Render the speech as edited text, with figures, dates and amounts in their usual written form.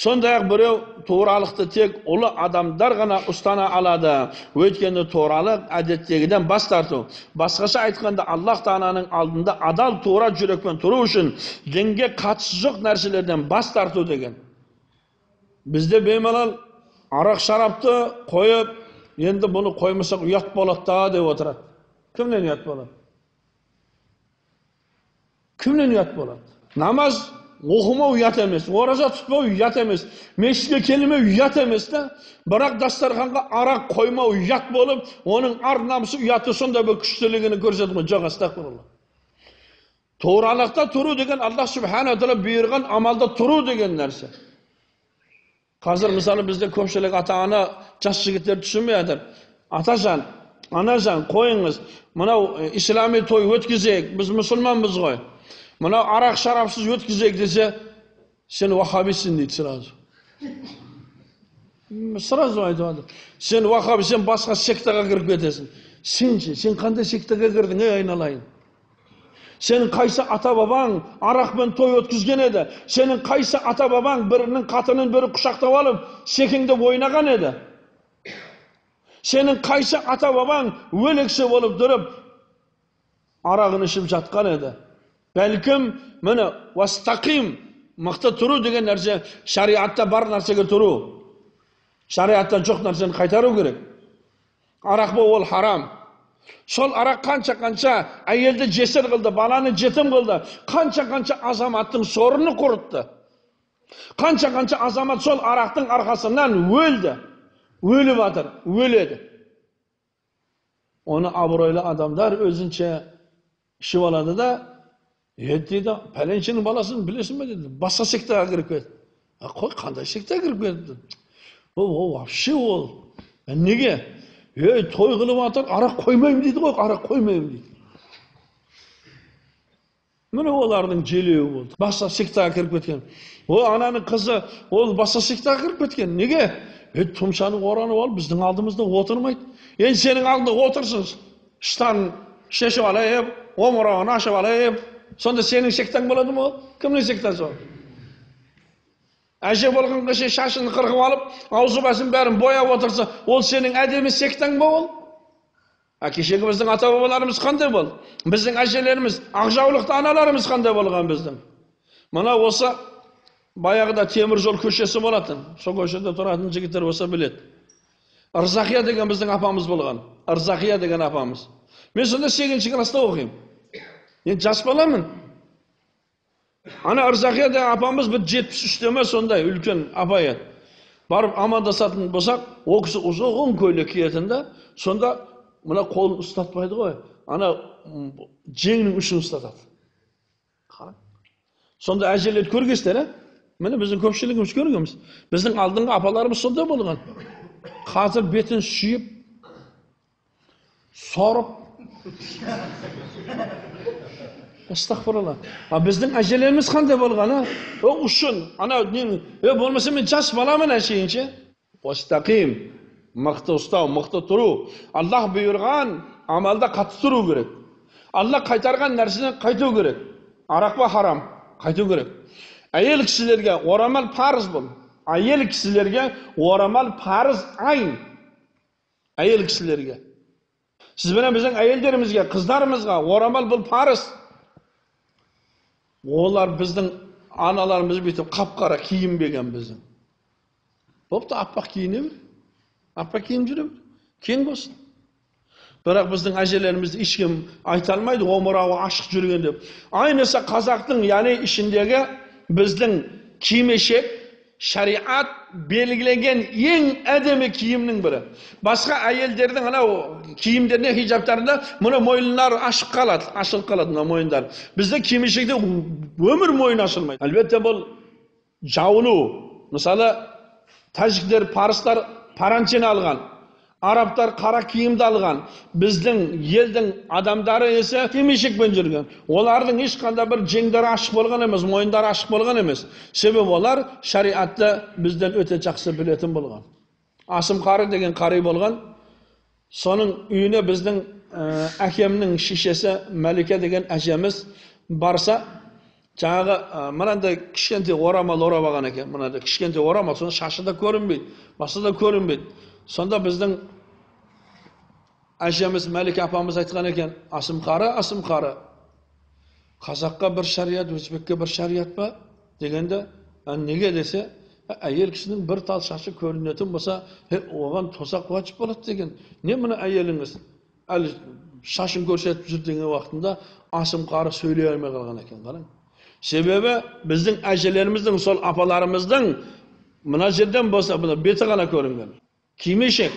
Сондай-ақ біреу туралықты тек ұлы адамдар ғана ұстана алады. Өйткені туралық әдеттегіден бас тарту. Басқаша айтқанда, Аллах Тағаланың алдында адал тура жүрекпен тұру үшін дінге қатысы жоқ нәрселерден бас тарту деген. Бізде беймалал арақ шарапты қойып, енді бұны қоймасақ ұят болады да деп отырады. Кімнен ұят болады? Кімнен ұят болады? Намаз оқымау ұят емес, ораза тұтпау ұят емес, мешітке келмеу ұят емес та, бірақ дастарханға арақ қоймау ұят болып, оның ар намысы ұяты сондай бір күштілігін көрсетіп қойды. Жоқ, астағфирулла. Туралықта тұру деген Аллах субхана тағала бұйырған амалда тұру деген нәрсе. Қазір мысалы бізде көпшілік ата-ана жас жігіттер түсінбей жатыр. Атажан, анажан, қойыңыз, мынау ислами той өткізейік, біз мұсылманбыз ғой. Мынау арақ шарапсыз өткізейік десе, сен ваххабисің дейді сразу. Сразу айтып жатыр. Сен ваххаби, сен басқа сектаға кіріп кетесің. Сен ше, сен қандай сектаға кірдің, ей айналайын? Сенің қайсы ата-бабаң арақпен той өткізген еді? Сенің қайсы ата-бабаң бірінің қатынын бірі құшақтап алып, секеңдеп ойнаған еді? Сенің қайсы ата-бабаң өлексе болып тұрып, арағын ішіп жатқан еді? Бәлкім, міне, уастақим, мықты тұру деген нәрсе, шариатта бар нәрсеге тұру. Шариатта жоқ нәрсені қайтару керек. Арақ бұл ол харам. Сол арақ қанша-қанша әйелді жесір қылды, баланы жетім қылды, қанша-қанша азаматтың сорыны құртты. Қанша-қанша азамат сол арақтың арқасынан өлді. Өліп жатыр, өледі. Оны абыройлы адамдар өзінше ішіп алады да, дейді, пәленшенің баласын білесің бе дейді, басқа сектаға кіріп кетті. Қой, қандай сектаға кіріп кетті? Ол вообще ол. Неге? Ей, той қылып жатыр, арақ қоймаймын дейді ғой, арақ қоймаймын дейді. Міне олардың желеуі болды. Басқа сектаға кіріп кеткен. О, ананың қызы, ол басқа сектаға кіріп кеткен. Неге? Ей, тұмшаны оранып алып, біздің алдымызда отырмайды. Енді сенің алдында отырсын, штан шешіп алып, омырауын ашып алып, сонда сенің сектаң болады ма ол? Кімнің сектасы ол? Әже болған кеше шашын қырқып алып, аузы басын бәрін бояп отырса, ол сенің әдемі сектаң ба ол? А кешегі біздің ата-бабаларымыз қандай болды? Біздің әжелеріміз, ақжаулықты аналарымыз қандай болған біздің? Мына осы баяғыда темір жол көшесі болатын. Сол көшеде тұратын жігіттер болса біледі. Ырзақия деген біздің апамыз болған. Ырзақия деген апамыз. Мен сонда 8-ші класста оқимын. Енді жас баламын. Ана Ырзақия деген апамыз бір 73-те ме сондай үлкен апай еді. Барып амандасатын болсақ, ол кісі ұзын көйлек киетін да, сонда мына қолын ұстатпайды ғой, ана жеңнің ұшын ұстатады. Қара. Сонда әжелерді көргенсіздер, ә? Міне біздің көпшілігіміз көргенбіз. Біздің алдыңғы апаларымыз сондай болған. Қазір бетін сүйіп, сорып, астағфирулла. А біздің әжелеріміз қандай болған, а? О, ұшын, ана, болмаса мен жас баламын әшейінше. Уастақим, мықты ұстау, мықты тұру. Аллах бұйырған амалда қатты тұру керек. Аллах қайтарған нәрседен қайту керек. Арақ па харам, қайту керек. Әйел кісілерге орамал парыз бұл. Әйел кісілерге орамал парыз айн. Әйел кісілерге. Сіз бенен біздің әйелдерімізге, қыздарымызға орамал бұл парыз. Олар біздің аналарымыз бүйтіп қап-қара киінбеген біздің. Бопты аппақ киіне бер. Аппақ киім жүре бер. Кең болсын. Бірақ біздің әжелерімізді ешкім айта алмайды, омырауы ашық жүрген деп. Айнысы қазақтың, яғни ішіндегі біздің кимешек, шариат белгілеген ең әдемі киімнің бірі. Басқа әйелдердің анау киімдеріне, хижабтарында мына мойындар ашық қалады, ашылып қалады мына мойындар. Бізде кимешекте өмір мойын ашылмайды. Әлбетте бұл жауыну. Мысалы, тәжіктер, парыстар паранчені алған, арабтар қара киімді алған. Біздің елдің адамдары есе кимешекпен жүрген. Олардың ешқандай бір жеңдері ашық болған емес, мойындары ашық болған емес. Себебі олар шариатты бізден өте жақсы білетін болған. Асым қары деген қари болған. Соның үйіне біздің әкемнің шешесі Мәлике деген әжеміз барса, Жаңағы мынандай кішкентай орамал орап алған екен, мынандай кішкентай орамал, сонда шашы да көрінбейді, басы да көрінбейді. Сонда біздің әжеміз Мәлике апамыз айтқан екен: Асымқары, Асымқары, қазаққа бір шариат, өзбекке бір шариат па дегенде, неге десе, әйел кісінің бір тал шашы көрінетін болса, оған тозақ уәжіп болады деген. Не мына әйеліңіз әлі шашын көрсетіп жүр деген уақытында Асымқары сөйлей алмай қалған екен, қараң. Себебі біздің әжелеріміздің, сол апаларымыздың мына жерден болса, мына беті ғана көрінген. Кимешек.